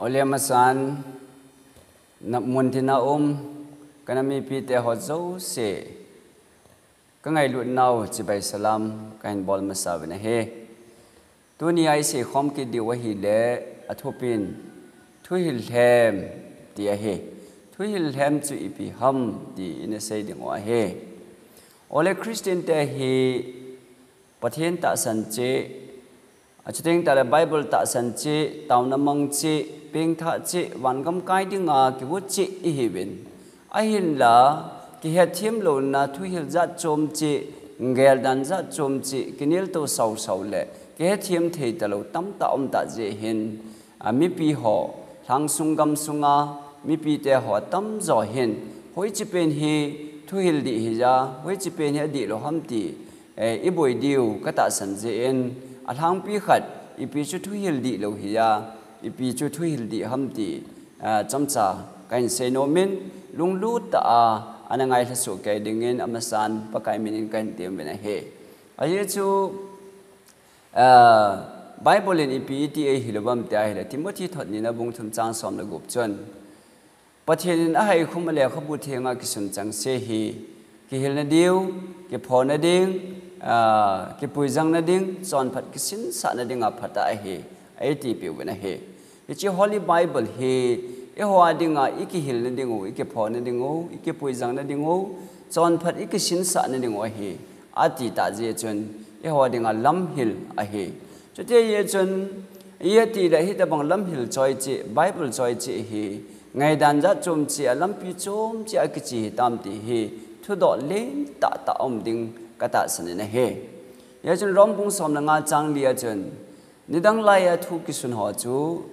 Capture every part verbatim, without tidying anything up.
Ole masan, na muntina um, kana mipite ho jouse, ka ngailutnau chibai salam kahin bol masa uvin ahi. Tunia isei khom kit diu ahile, athupin, thuhil lhem, ti ahi. Thuhil lhem chu ipi ham ti ina sei diu ahi. Ole Christian te hi Pathen tahsan cheh, achuteng tale Bible tahsan cheh, taona mang cheh, pengthah cheh, vangam kai dinga kigot cheh ihiuvin. Ahinla, kihethem louna thuhil jat chom cheh, geldan jat chom cheh, kineltoh sausau le kihethem thei talou tamtah umtah jeh hin, a mipi ho, lhangsung gamsunga mipite ho atamjo hin, hoiche pen hi thuhil dih hija, hoiche pen hi adihlou ham ti, eh, iboi diu katahsan jeh in, alhangpi khat, ipi chu thuhil dihlou hija, ipi chu thuhil dih ham ti, eh, chomcha kahin sei nomin, lunglut tah a ana ngailha soh kei dingin, amasan Pakai minin kahin tem uvin ahi. Ajeh chu, eh, Bible in ipi iti eihil uvem tia ahile, Timothy thot nina bung thum chang som le gup chun, Pathen in ahaikhum a lekhabu thenga kisun chengse hi, kihilna diu, kiphona ding, ah, kipuijangna ding, chonphat kisinsahna dinga phatah ahi, eiti peh uvin ahi. Hiche Holy Bible hi, eiho a dinga ikihilna diu, ikiphona diu, ikipuijangna diu, chonphat ikisinsahna diu ahi, ati tah jeh chun, eiho a dinga lamhil ahi. Chuti jeh chun, iti le hitobang lamhil choi cheh, Bible choi cheh hi, ngaidan jat chom cheh, alampi chom cheh a kiche hitam ti hi, thudoh lentah tah um ding katahsan in ahi. Hijeh chun Rom bung som le nga chang li a chun, nidang laiya thu kisun ho chu,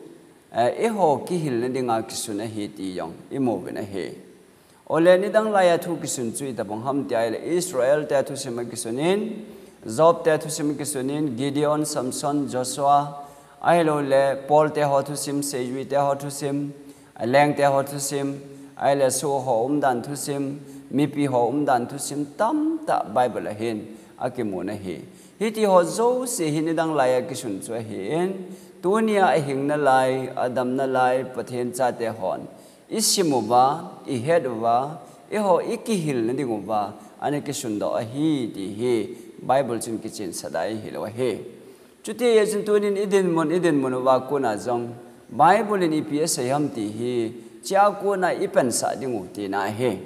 eh, eiho kihilna dinga kisun ahi ti jong imu uvin ahi. Ole nidang laiya thu kisun chu itobang ham tia ahile Israel te thusim a kisunin, Job te thusim a kisunin, Gideon, Samson, Joshua, ahilouleh Paul te ho thusim, seijui te ho thusim, leng te ho thusim, ahile soh ho umdan thusim, mipi ho umdan thusim tamtah Bible a hin akimun ahi. Hiti ho jouse hi nidang laiya kisun chu ahin, tunia ahing nalai, adam nalai, Pathen chate hon isim uva, ihet uva, eiho ikihilna diu va, ana kisundoh ahi ti hi Bible chun kichensah da ihil u ahi. Chuti jeh chun tunin idinmun, idinmun uva kona jong, Bible in ipi asei ham ti hi, chea kona ipensah diu tina ahi.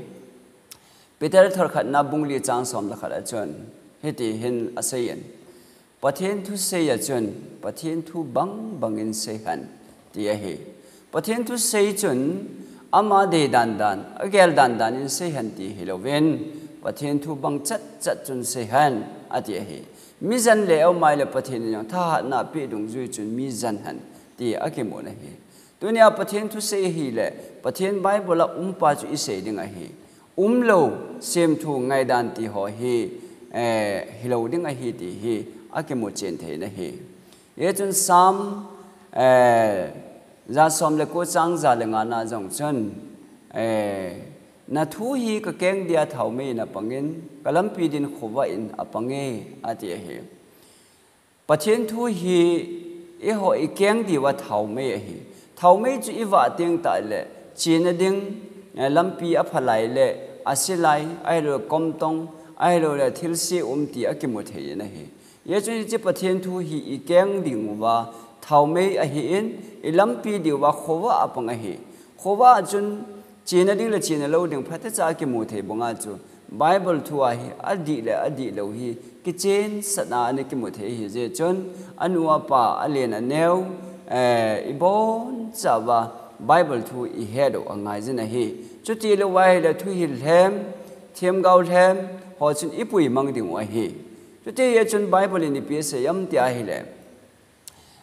Peter thot khatna bung li chang som le khat a chun, hiti hin aseiyin, Pathen thusei a chun, Pathen thu bangbang in seihen, ti ahi. Pathen thusei chun, ama dei dandan, agel dandan in seihen ti hilouvin, Pathen thu bang chatchat chun seihen, ati ahi. Mijen le aum ahile Pathen in jong thahatna apeh dungjui chun mijen hen, ti akimun ahi. Tunia Pathen thusei ahile, Pathen Bible a umpa chu isei ding ahi. Umlou, semthu ngaidan ti ho hi, eh, hilou ding ahi ti hi, akimu chen thei in ahi. Hijeh chun Psalm, eh, ja som le ko chang ja le nga na jong chun, eh, nathu hi kakeng dia thaomei in apangin, kalampi din khovah in apange, ati ahi. Pathen thu hi eiho ikeng diuva thaomei ahi. Thaomei chu ivah teng tah le, chena ding, eh, lampi aphalai le, asilai, ahilouleh komtong, ahilouleh thilse um ti akimu thei in ahi. Hijeh chun hiche Pathen thu hi ikeng diuva thaomei ahin, ilampi diuva khovah apang ahi. Khovah chun chena ding le chena lou ding phatecha kimu thei banga chu Bible thu a hi adih le adihlou hi kichensahna ana kimu thei ahi. Hijeh chun anu apa, alen aneo, eh, ibonchauva Bible thu ihet u angaijin ahi. Chuti lou ahile thuhil lhem, themgao lhem ho chun ipui mang diu ahi. Chuti jeh chun Bible in ipi asei ham ti ahile,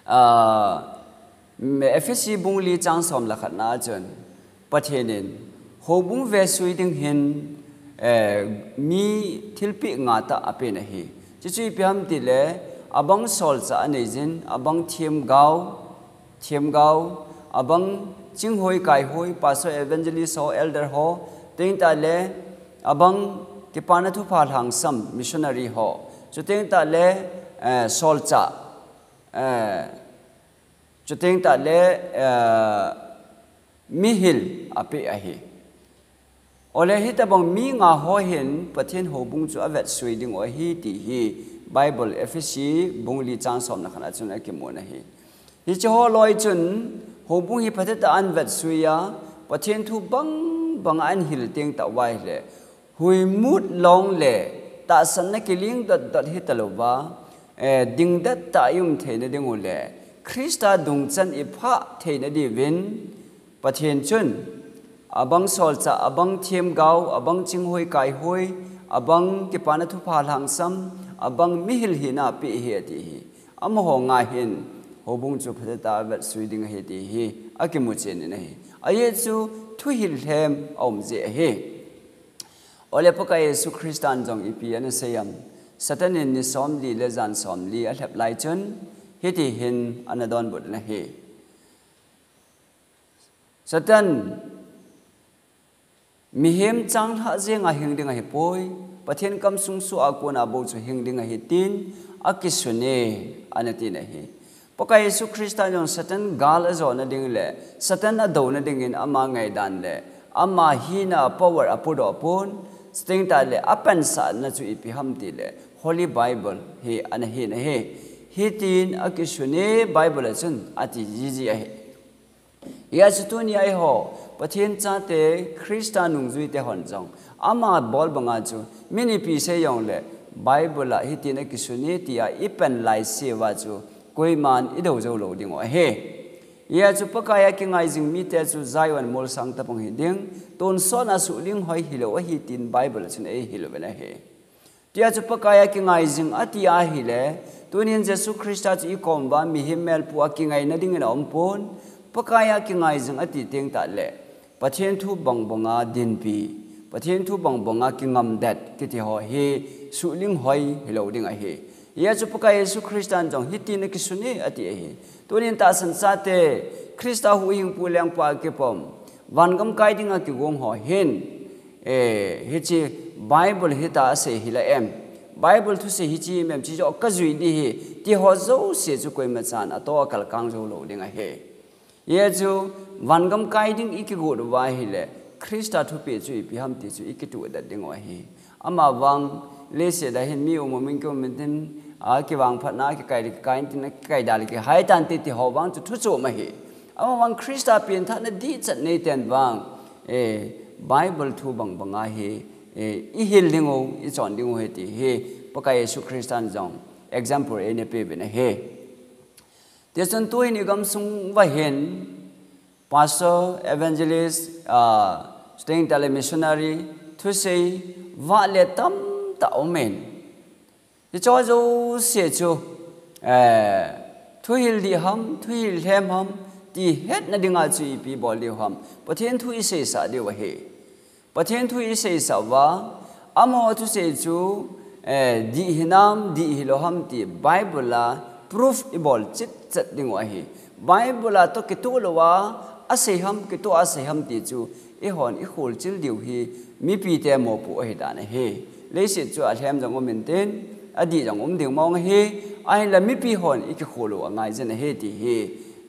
ah, Ephesi bung li chang som le khat na chun, Pathen in houbung vesui ding hin, eh, mi thilpeh nga tah apen ahi. Chuchu ipi ham tile, abang solchah aneijin, abang themgao, themgao, abang chinghoi kaihoi, pastor, evangelist ho, elder ho, chuteng tah le, abang kipana thupha lhangsam, missionary ho, chuteng tah le, eh, solchah, eh, Chuteng tahle, eh, mihil apeh ahi. Ole hitabang mi nga ho hin Pathen houbung chu avetsui ding u ahi ti hi Bible Ephesi bung li chang som le khat a chun akimun ahi. Hiche ho loi chun houbung hi phatechan vetsui a, Pathen thu bang bang a anhil teng tah uva ahile, huimut long le tahsanna kiling dot dot hitalouva, eh, dingdet tah a i um theina ding u le, Christa dungchan i phah theina diuvin, Pathen chun, abang solchah, abang themgao, abang chinghui kaihoi, abang kipana thupha lhangsam, abang mihil hina apeh ahi ati hi. Amaho nga hin, houbung chu phatechan vetsui ding ahi ti hi, akimu chen in ahi. Ajeh chu, thuhil lhem aum jeh ahi. Ole Pakai Jesu Christan jong ipi anasei em? Satan in ni somli le jan somli alhep lai chun, hiti hin ana donbut in ahi. Satan, mihem changlhah jenga hing ding ahipoi, Pathen kamsung soh a kona bou chu hing ding ahi tin, akisun e, ana tin ahi. Pakai Jesu Christa jong Satan gal ajona ding le, Satan adouna dingin ama ngaidan le, ama hina power apodoh pon, chuteng tahle apansahna chu ipi ham tile, Holy Bible hi ana hin ahi. Hitin akisun e Bible a chun ati jiji ahi. Hijeh chun tuni a eiho, Pathen chate, Christa nungjui te hon jong, ama bol banga chu, mi nipi sei jongle, Bible a hitin akisun e tia i pen laise uva chu, koiman i dou jou lou ding u ahi. Hijeh chun Pakai a kingai jing mite chu Zion molsang tapang hi ding, tonsot a suhling hoi hilou ahi tin Bible a chun eihil uvin ahi. Tia chu Pakai a kingai jing ati ahile, tunin Jesu Christa chu i kom uva mihem melpu a kingaina dingin aum pon, Pakai a kingai jing ati teng tahle, Pathen thu bang banga dinpi, Pathen thu bang banga kingamdet, kiti ho hi suhling hoi hilou ding ahi. Hijeh chun Pakai Jesu Christan jong hitin akisun e ati ahi. Tunin tahsan chate, Christa huhhingpu lengpa a kipom, vangam kai dinga kigong ho hin, eh, hiche Bible hita asei hila em? Bible thusei hiche hi em, chi joh kajui ding ahi, ti ho jouse chu koima chan atoh a kalkang jou lou ding ahi. Hijeh chun, vangam kai ding i kigot uva ahile, Christa thupeh chu ipi ham ti chu i kituhdet ding u ahi. Amavang, leiset a hin mi um um in ki um in tin, a kivangphatna, kikai le kikai in tin, kikai da le kihai tante ti ho vang chu thu chom ahi. Amavang Christa pengthahna dihchat nei ten vang, eh, Bible thu bang banga hi, eh, i hil ding u, i chon ding u ahi ti hi, Pakai Jesu Christan jong example eina peuvin ahi. Tichun tuhin i gamsung uva hin, pastor, evangelist, ah, chuteng tahle missionary, thusei, vahle tamtah aumin. Hiche jouse chu, eh, thuhil dih ham, thuhil lhem ham, ti hetna dinga chu ipi bol diu ham? Pathen thu i seisah diu ahi. Pathen thu i seisah uva, amaho thusei chu, eh, dih hinam, dih hilou ham ti Bible a proof i bol chitchet ding u ahi. Bible a toh kitoh louva, asei ham, kitoh a asei ham ti chu, eihon i kholchil diu hi, mipite mopoh ahi dan ahi. Leiset chu alhem jong um in tin, adih jong um ding mong ahi, ahinla mipi hon i kikhol u angai jin ahi ti hi,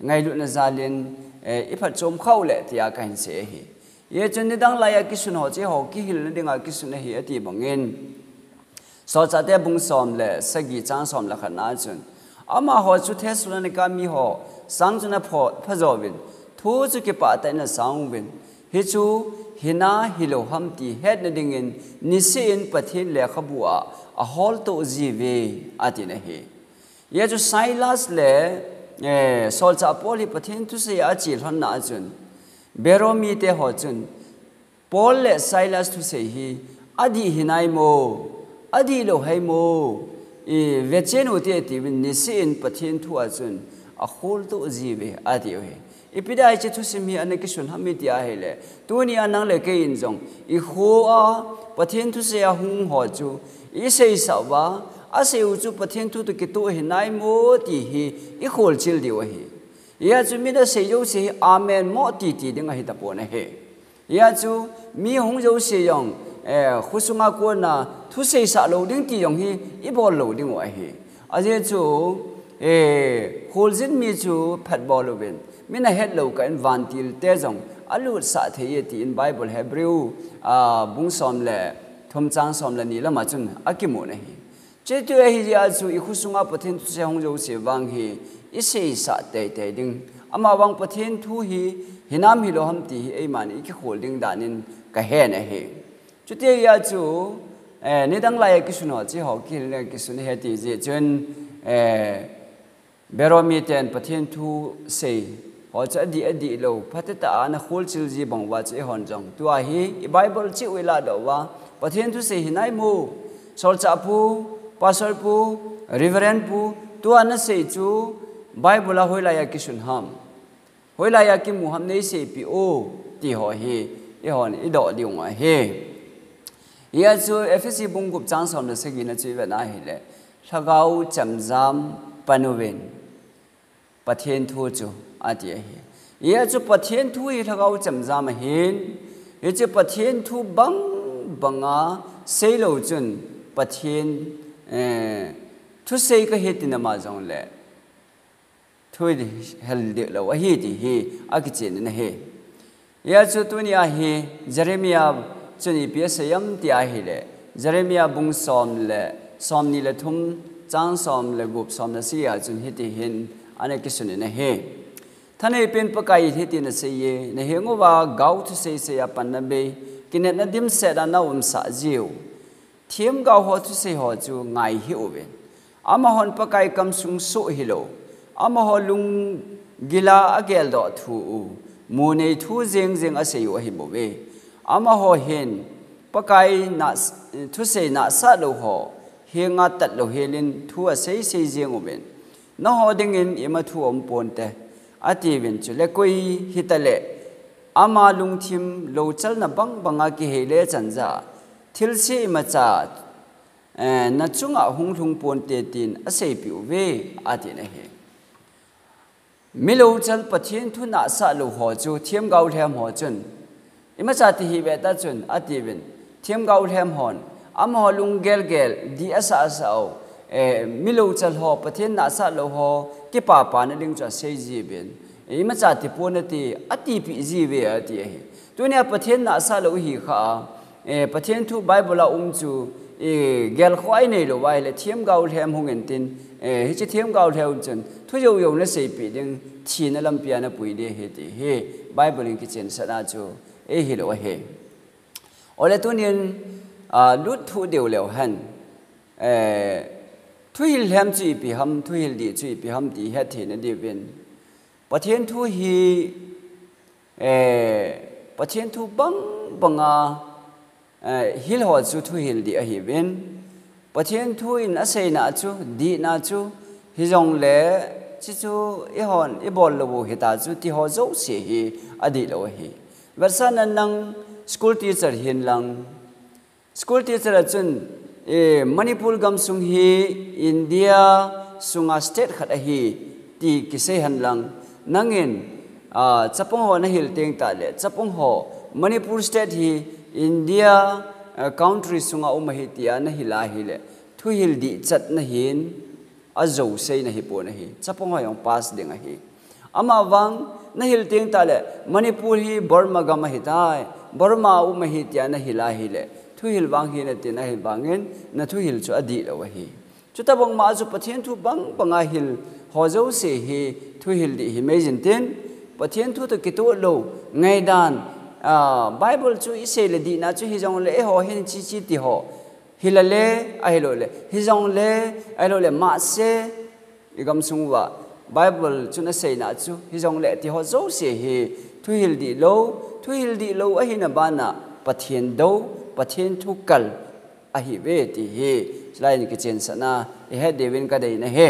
ngailutna jal in, eh, i phatchom khah u le tia kahin sei ahi. Hijeh chun nidang laiya kisun ho chu eiho kihilna dinga kisun ahi ati bangin. Solchahte bung som le sagi chang som le khatna a chun. Amaho chu Thessalonica miho sang chun apho, phajo uvin. Thu chu kipah tah in asang uvin. Hichu hina hilou ham ti hetna dingin niseh in Pathen lekhabu a aholtoh jiuve atin ahi. Hijeh chun Silas le, eh, solchah Paul hi Pathen thusei a achelhonna a chun, Beroa mite ho chun, Paul le Silas thusei hi adih hinai mo, adih lou hai mo, i vechen ute tiuvin niseh in Pathen thu a chun akholtoh jiuve ati u ahi. Ipi dia hiche thusim hi ana kisun ham iti ahile, tunia nang le kei in jong i kho a Pathen thusei a hung ho chu i seisah uva, asei u chu Pathen thu toh kitoh hinai mo ti hi i kholchil diu ahi. Hijeh chun mi nasei jouse hi amen mo titi ding ahi tapon ahi. Hijeh chun mi hung jouse jong, eh, khosunga kona thuseisah lou ding ti jong hi i bol lou ding u ahi. Ajeh chu Eh, kholjin mi chu phatbol uvin, min ahet lou kah in vantil te jong alutsah thei e tin Bible Hebrew, ah, bung som le thum chang som le ni lama chun akimun ahi. Chuti ahi jeh a chu i khosunga Pathen thusei hung jouse vang hi i seisah teitei ding. Amavang Pathen thu hi hinam hilou ham ti hi eiman i kikhol ding dan in kahen ahi. Chuti ahi a chu, eh, nidang lai a kisun ho, hiche ho kihilna kisun ahi ti jeh chun, eh, Bero miten Pathen thusei ho chu adih, adih lou, phatecha a ana kholchil ji bang uva chu eihon jong tua hi i Bible cheh u i ladoh uva, Pathen thusei hi nai mo, Solchah pu, Pastor pu, Reverend pu, tua nasei chu Bible a hoilai a kisun ham, hoilai a kimu ham, neiseipeh o, ti ho hi eihon i doh diu ahi. Hia chu Ephesi bung gup chang som le sagi na chu i vet na hile, Lhagao chemjam pan uvin, Pathen thu chu, ati ahi. Hia chu Pathen thu hi Lhagao chemjam ahin, hiche Pathen thu bang banga seilou chun Pathen, eh, thusei kahi tina ma jongle, thu hel deh lou ahi ti hi akichen in ahi. Hia chu tunia hi Jeremiah chun ipi asei em ti ahile, Jeremiah bung som le, som ni le thum, chang som le gup, som le sagi a chun hiti hin ana kisun in ahi. Thaneipen Pakai in hitin asei e, nahenguva gao thusei sei a panna bei, kinepna dimset a naumsah jiu. Themgao ho thusei ho chu ngai hih uvin. Amahon Pakai kamsung soh hilou, amaho lunggil a ageldoh thu u, munei thu jeng jeng asei u ahibouve. Amaho hin Pakai na, thusei nahsah lou ho henga tatlou helin thu asei sei jeng uvin. Nangho dingin ima thu aum ponte, atiuvin, chule koi hitaleh ama lungthim louchalna bang banga kihei le chanja, thilse imacha, eh, nachunga hung lhung ponte tin aseipeh uve, atin ahi. Mi louchal Pathen thu nahsah lou ho chu themgao lhem ho chun, imacha ti hih veta chun, atiuvin, themgao lhem hon, amaho lunggel gel, dih asah asah u, eh, mi louchal ho, Pathen nahsah lou ho kipapana ding chu asei jiuvin, eh, imacha ti pon ati, atipeh jiuve, ati ahi. Tunia Pathen nahsah lou ihi kha a, eh, Pathen thu Bible a um chu, eh, gelkhoh a inei lou uva ahile, themgao lhem hung intin, eh, hiche themgao lhem chun thu jou jou naseipeh ding, thina lampi a napui ding ahi ti hi Bible in kichensahna chu eihil u ahi. Ole tunin, ah, lut thuh diu leu hen, eh, thuhil lhem chu ipi ham, thuhil dih chu ipi ham ti hetthei na diuvin, Pathen thu hi, eh, Pathen thu bang banga, eh, hil ho chu thuhil dih ahiuvin, Pathen thu in aseina chu, dihna chu, hijongle, chuchu eihon ibol lou u hita chu, ti ho jouse hi adih lou ahi. Vetsahnan nang school teacher hin lang, school teacher a chun, eh, Manipur gamsung hi India sunga state khat ahi ti kisei hen lang, nangin, ah, chapang ho nahil teng tahle, chapang ho, Manipur state hi India, ah, country sunga um ahi tia nahil ahile, thuhil dihchatna hin, ajou seina hipon ahi, chapang ho jong pass ding ahi. Amavang nahil teng tahle, Manipur hi Burma gam ahitai, Burma a um ahi tia nahil ahile, thuhil vang hi nati nahil vangin, nathuhil chu adih lou ahi. Chutobang ma chu Pathen thu bang banga hil ho jouse hi thuhil dih himai jin tin, Pathen thu toh kitoh lou, ngaidan, ah, Bible chu isei le dihna chu hijongle eiho hin chi chi ti ho, hila le, ahiloule, hijongle, ahiloule, mahse, igamsung uva Bible chun aseina chu hijongle ti ho jouse hi thuhil dih lou, thuhil dih lou ahina bana Pathen dou, Pathen thu kal ahiuve ti hi, chulai in kichensahna ihet diuvin kadeina ahi.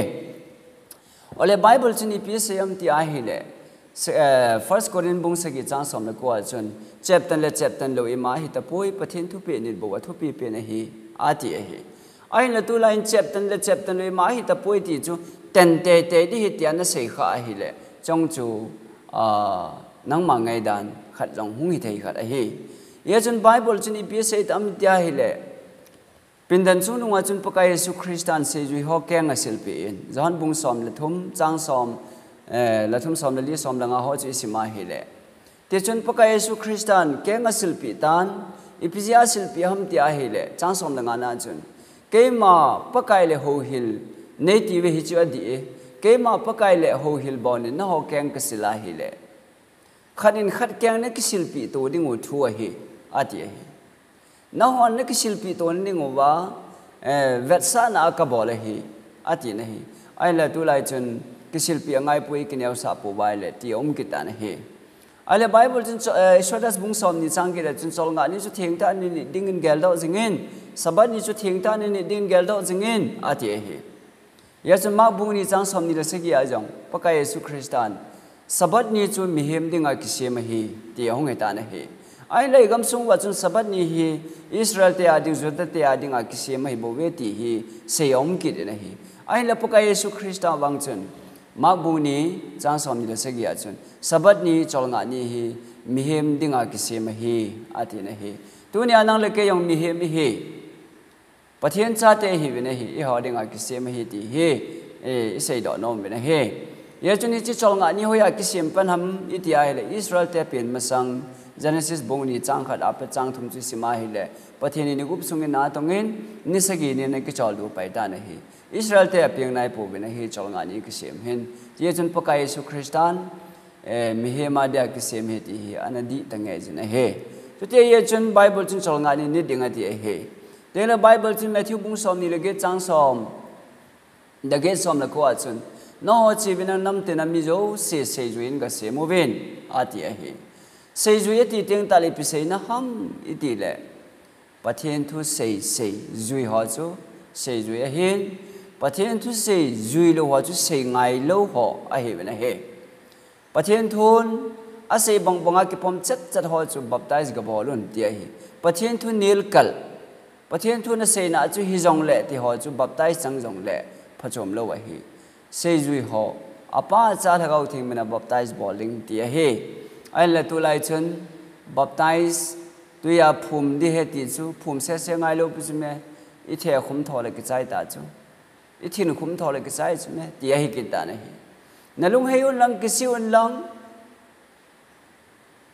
Ole Bible chun ipi asei em ti ahile, se-, eh, First Corinth bung sagi chang som le ko a chun, cheptan le cheptan lou ima ahitapoi, Pathen thupeh nit bou a thupi pen ahi, ati ahi. Ahinla tulai in cheptan le cheptan lou ima ahitapoi ti chu, tan teitei ding ahi tia nasei kha ahile, chong chu, ah, nangma ngaidan khat jong hung hithei khat ahi. Hia chun Bible chun ipi asei tam ti ahile, Pindan chungnunga chun Pakai Jesu Christan seijui ho keng asilpeh in, Johan bung som le thum, chang som, eh, le thum, som le li, som le nga ho chu isim ahile. Tichun Pakai Jesu Christan keng asilpeh tan, ipi jeh a asilpeh ham ti ahile, chang som le nga na chun, keima Pakai le houhil nei tiuve hichu adih e, keima Pakai le houhil bonin naho keng kasil ahile, khat in khat keng nakisilpeh to dingu thu ahi, ati ahi. Nahon nakisilpeh to nadinguva, eh, vetsahna a kabol ahi, ati nahi. Ahinla tulai chun kisilpeh angaipoi, kineosah pouva ahile ti aum kit tan ahi. Ahile Bible chun cho-, eh, Exodus bung somni chang get a chun cholngah ni chu thengtah a nanit dingin geldoh jingin, Sabbath ni chu thengtah a nanit dingin geldoh jingin, ati ahi. Hijeh chun Mark bung ni chang somni le sagi a jong Pakai Jesu Christan Sabbath ni chu mihem dinga kisem ahi, ti ahung hitan ahi. Ahinla igamsung uva chun Sabbath ni hi Israel te a ding, Juda te a dinga kisem ahibouve ti hi sei aum kit in ahi. Ahinla Pakai Jesu Christa vang chun Mark bung ni chang somni le sagi a chun Sabbath ni, cholngah ni hi mihem dinga kisem ahi, ati nahi. Tunia nang le kei jong mihem ihi. Pathen chate ihiuvin ahi, eiho dinga kisem ahi ti hi, eh, iseidoh nom uvin ahi. Hijeh chun hiche cholngah ni hoiya kisem pan ham iti ahile, Israel te apen masang, Genesis bung ni chang khat apat chang thum chu isim ahile, Pathen in eigup sungin na atongin, ni sagi nin ana kicholdo pai tan ahi. Israel te apeng naipouvin ahi, cholngah ni kisem hin. Hijeh chun Pakai Jesu Christan, eh, mihem a dia kisem ahi ti hi ana dihtah ngei jin ahi. Chuti ahijeh chun Bible chun cholngah ni nit ding ati ahi. Tengle Bible chun Matthew bung somni le get chang som, le get som le ko a chun, nangho cheuvin nang namtin a mi jouse seijui in gasem uvin, ati ahi. Seijui ati teng tahle ipi seina ham itile, Pathen thu sei, seijui ho chu seijui ahin, Pathen thu seijui lou ho chu seingai lou ho ahiuvin ahi. Pathen thun asei bangbanga kipom chetchet ho chu baptize gabol un ti ahi. Pathen thu nilkal, Pathen thu naseina chu hijongle ti ho chu baptize chang jongle phachom lou ahi. Seijui ho, Apa, Cha, Lhagao Theng mina baptize bol ding ti ahi. Ahinla tulai chun baptize tuiya phum ding ahi ti chu, phum sese ngailou pi chu me, ithei khum tho le kichai ta chu. Ithin khum tho le kichai chu me, ti ahi kit tan ahi. Nalunghei un lang, kisih un lang,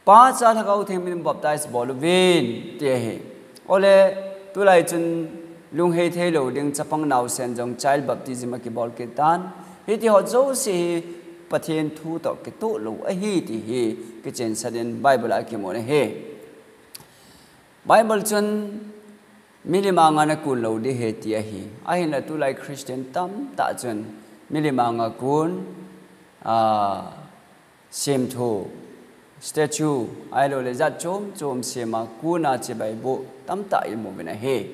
Pa, Cha, Lhagao Theng min baptize bol uvin, ti ahi. Ole, tulai chun lunghei theilou ding chapang naosen jong child baptism akibol kit tan. Hiti ho jouse hi Pathen thu toh kitoh lou ahi ti hi kichensah in Bible a kimun ahi. Bible chun milim anga nakun lou ding ahi ti ahi. Ahinla tulai Christian tamtah chun milim anga kun, ah, semthu, statue, ahilouleh jat chom chom sema kuna chibai bu tamtah imu uvin ahi.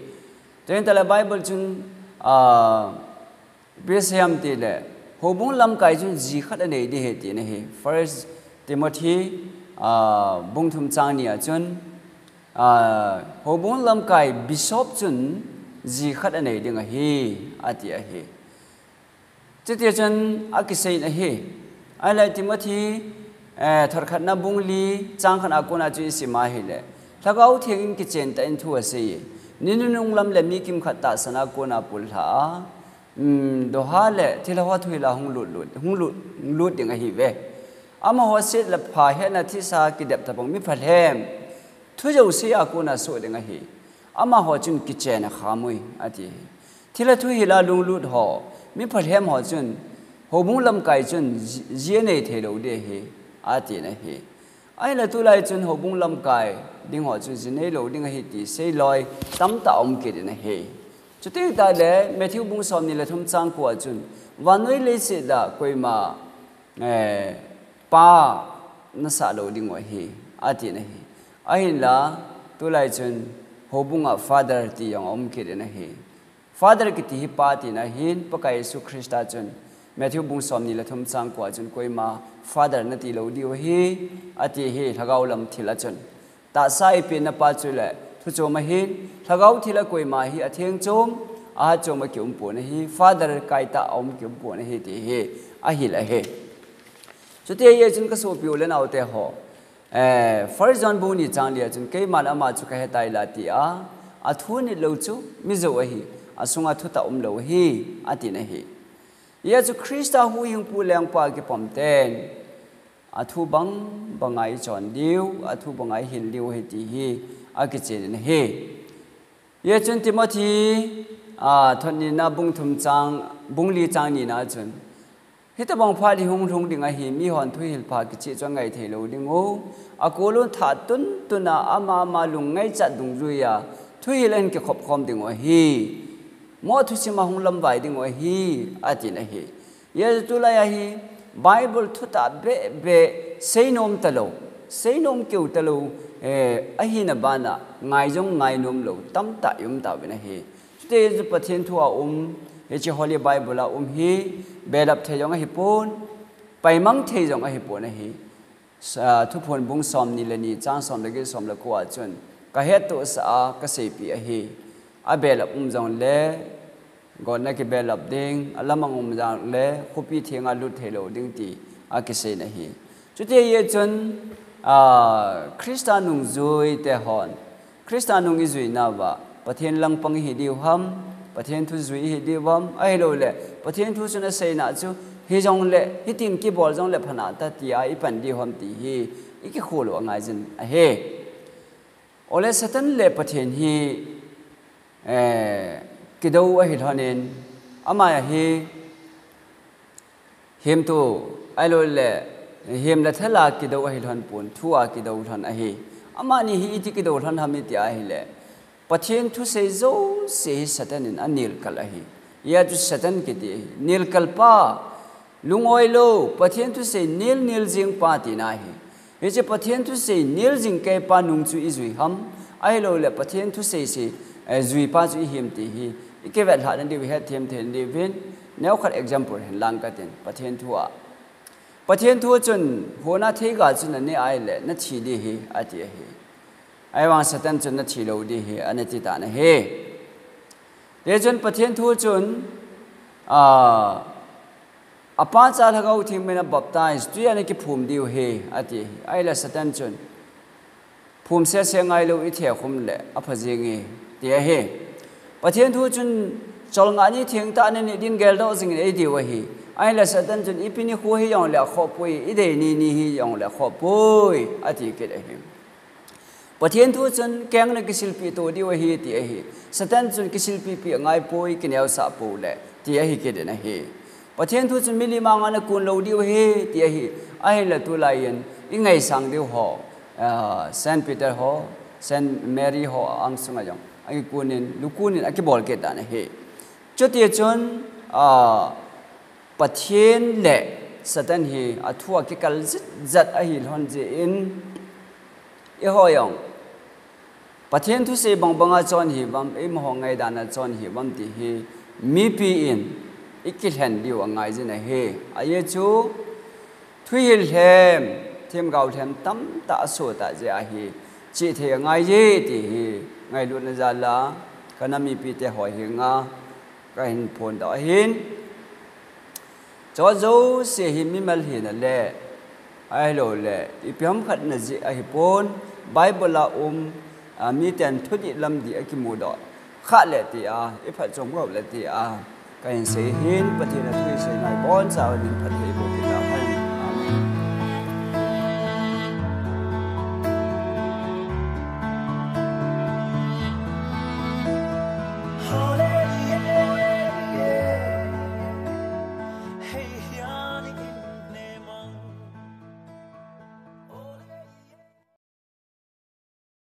Tuhin tahle Bible chun, ah, ipi asei ham tile, houbung lamkai chun ji khat anei ding ahi ti ahi. First Timothy, ah, bung thum chang ni a chun, ah, houbung lamkai bishop chun ji khat anei ding ahi, ati ahi. Chuti chun akisei in ahi. Ahile Timothy, eh, thot khatna bung li, chang khatna a kona chu isim ahile, Lhagao Theng in kichen tah in thu asei e. Ni nunung lam le mi kimkhat tahsan a kona pullha a, um, doha le thilha ho thuhil a hung lut lut, hung lut, hung lut ding ahiuve. Amaho set le pha hetna thisa kidep tabang mi phalhem thu jouse a kona soh ding ahi. Amaho chun kichen akham ui, ati. Thilha thuhil a lunglut ho, mi phalhem ho chun, houbung lamkai chun ji, ji anei thei lou ding ahi, ati in ahi. Ahinla tulai chun houbung lamkai ding ho chun ji nei lou ding ahi ti seiloi tamtah um kit in ahi. Chuteng tahle Matthew bung somni le thum chang ko a chun, vannoi leiset a koima, eh, pa nasah lou diu ahi, ati in ahi. Ahinla, tulai chun houbung a father ti jong aum kit in ahi. Father kiti hi pa tina ahin, Pakai Jesu Christa chun Matthew bung somni le thum chang ko a chun koima father nati lou diu ahi, ati ahi, lhagao lam thil a chun. Tahsa eipehna pa chule thu chom ahin, lhagao thil a koima hi atheng chom, ahat chom a kium pon ahi, father kaitah a um kium pon ahi ti hi ahil ahi. Chuti ahijeh chun kasopi u le naote ho, eh, First John bung ni chang li a chun keiman ama chu kahe tai la tia, Athu nit lou chu mi jou ahi, asunga thutah umlou ahi, atin ahi. Hijeh chun Christa huhhingpu lengpa kipom ten athu bang banga ichon diu, athu banga ihin diu ahi ti hi akichen in ahi. Hijeh chun Timothy, a, thot nina bung thum chang, bung li chang nina chun, hitobang phat hi hung lhung ding ahi, mihon thuhil pha kicheh chu angai thei lou diu. Akolun thah tuntuna ama ama lung ngaichat dungjuiya thuhil ahin kikhop khom diu ahi. Mo thusim a hung lamvai diu ahi, atin ahi. Hijeh chun tulai a hi Bible thutah behbeh seinom talou, seinom keu talou, eh, ahina bana ngai jong ngainom lou tamtah i um tauvin ahi. Chutijeh chun Pathen thu a um, hiche Holy Bible a um hi, belap thei jong ahipon, paimang thei jong ahipon ahi. Sa-, Thuphon bung somni le ni, chang som le get, som le ko a chun, kahettohsah a kaseipeh ahi. Abelap um jongle, gotna kibelap ding, alamang um jongle, khopi thenga lut thei lou ding ti akisei in ahi. Chuti ahijeh chun, a, Christa nungjui te hon, Christa nung ijui nauva, Pathen langpang ihi diu ham, Pathen thu jui ihi diu ham, ahilouleh, Pathen thu chun aseina chu, hijongle, hitin kibol jongle pha nante tia ipan diu ham ti hi, ikikhol u angaijin ahi. Ole Satan le Pathen hi, eh, kidou ahi lhonin, ama hi, himtu, ahilouleh, him le thal a kidou ahi lhon pon, thu a kidou lhon ahi. Amani hi iti kidou lhon ham iti ahileh, Pathen thusei jouse hi Satan in anelkal ahi. Hijeh chun Satan kiti ahi. Nelkal pa, lungoi lou, Pathen thusei nel nel jing pa tina ahi. Hiche Pathen thusei nel jing kei pa nung chu ijui ham, ahilouleh Pathen thusei sei, eh, jui pa chu ihim ti hi, ikivetlhah nadiu, ihetthem thei nadiuvin, neokhat example hin lang katin, Pathen thu a. Pathen thu chun, hona theiga chu nane ahileh, nathi ding ahi, ati ahi. Ahivang Satan chun nathi lou ding ahi, anati tan ahi. Hijeh chun Pathen thu chun, a, Apa, Cha, Lhagao Theng mina baptize, tui a nakiphum diu ahi, ati. Ahileh Satan chun, phum sese ngailou ithei khum leh, apha jing e, ti ahi. Pathen thu chun, cholngah ni thengtah ni ni din geldoh jing in eidiu ahi. Ahileh Satan chun, ipi nikho hijongleh akhoh poi, idei ni ni hijongleh akhoh poi, ati kit ahi. Pathen thu chun keng nakisilpeh to diu ahi ti ahi. Satan chun kisilpeh peh angai poi, kineosah pou leh ti ahi kit in ahi. Pathen thu chun milim anga nakun lou diu ahi ti ahi. Ahinla tulai in ingaisang diu ho, ah, Saint Peter ho, Saint Mary ho angsunga jong akikun in, lukun in akibol kit dan ahi. Chuti chun, ah, Pathen le Satan hi athu a kikal jitjat ahi lhon jeh in, eiho jong Pathen thusei bangbanga chon hiuvam, eimaho ngaidan a chon hiuvam ti hi mipi in ikilhen diu angaijin ahi. Ajeh chu thuhil lhem, themgao lhem tamtah asoh tah jeh ahi, chihthei angaije ti hi ngailutna jal a, kanam mipite ho henga kahin phondoh ahin. Chujouse hi mimal hina le, ahilouleh, ipi ham khat najeh ahipon, Bible a um, a, miten thudih lamdih akimudoh khah le tia, iphatchomkhah le tia kahin sei ahin, Pathen a thu isei ngai boncha uva min phatthei boh peh tahen. Amen.